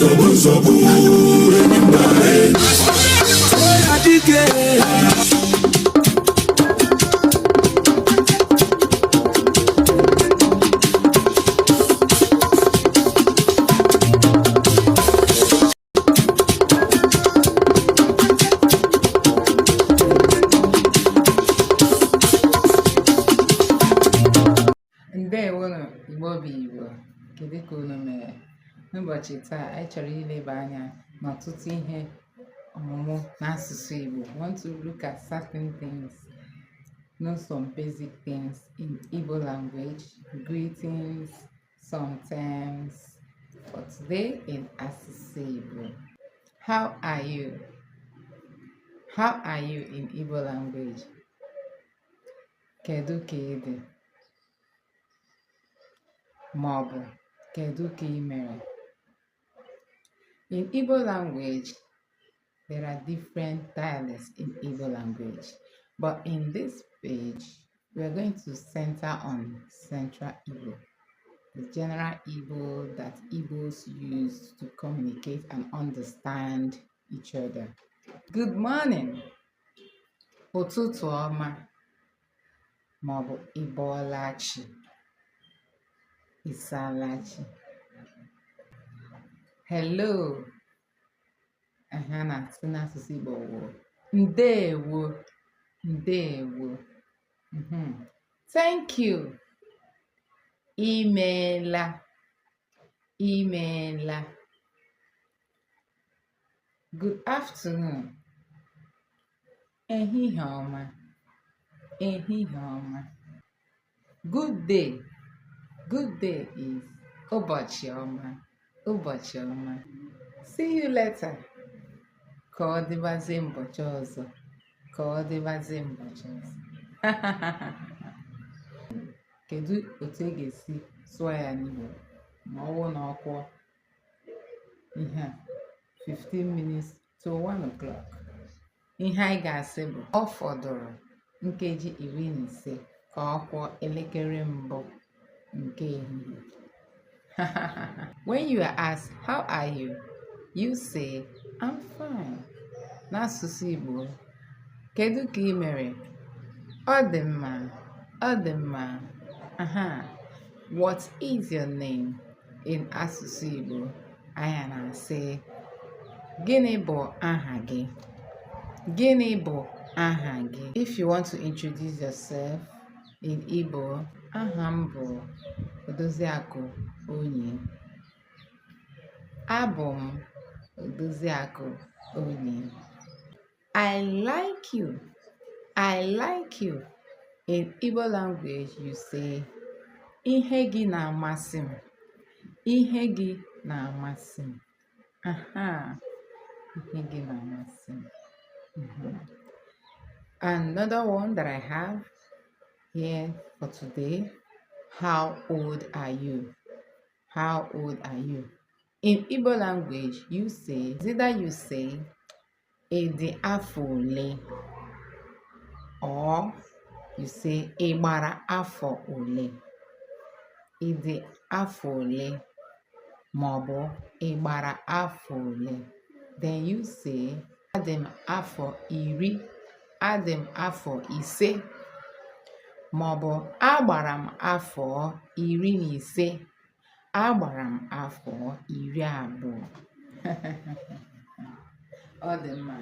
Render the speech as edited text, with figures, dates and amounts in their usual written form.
Nsogbu, nsogbu, enyi mba enyi. Oya dike. Ndewonu Igbo bụ Igbo, kedu ka unu mere? N'ụbọchị taa, anyị chọrọ ileba anya n'ọtụtụ ihe ọmụmụ n'asụsụ Igbo. We want to look at certain things, know some basic things in Igbo language, greetings, some terms for today in asụsụ Igbo. How are you? How are you in Igbo language? Kedu ka ị dị? Maọbụ kedu ka ị mere? In Igbo language, there are different dialects in Igbo language, but in this page, we are going to center on Central Igbo, the general Igbo that Igbos use to communicate and understand each other. Good morning, ụtụtụ ọma, maọbụ ị bọọla chi, ị saala chi. Hello, ihe a na-asị n'asụsụ Igbo wụ ndeewo, ndeewo. Thank you, imeela, imeela. Good afternoon, ehihie ọma, ehihie ọma. Good day, good day is ụbọchị ọma, ụbọchị ọma. See you later, ka ọ dịbazie mbọchị ọzọ, ka ọ dịbazie mbọchị ọzọ. Kedu otu ị ga-esi sụọ ya n'Igbo ma ọ bụrụ na ọ kụọ ihe a 15 minutes to 1 o'clock? Ihe anyị ga-asị bụ ọ fọdụrụ nkeji 15 ka ọ kụọ elekere mbụ nke ehihie. When you are asked, how are you? You say, I'm fine. N'asụsụ Igbo, kedu ka ị mere? Ọ dị mma, ọ dị mma. Aha. What is your name? In asụsụ Igbo, anyị na-asị, gịnị bụ aha gị? Gịnị bụ aha gị? If you want to introduce yourself in Igbo, aha m bụ Odoziakụ Onyi. Abụ m Odoziakụ Onyi. I like you. I like you. In Igbo language, you say, ihe gị na-amasị m. Ihe gị na-amasị m. Aha. Ihe gị na-amasị m. Another one that I have here for today, how old are you? How old are you? In Igbo language, you say, either you say, ị dị afọ ole, or you say, ị gbara afọ ole. Ị dị afọ ole maọbụ ị gbara afọ ole. Then you say, adị m afọ 10, adị m afọ 5, maọbụ agbara m afọ 15, agbara m afọ 20. Ọ dị mma.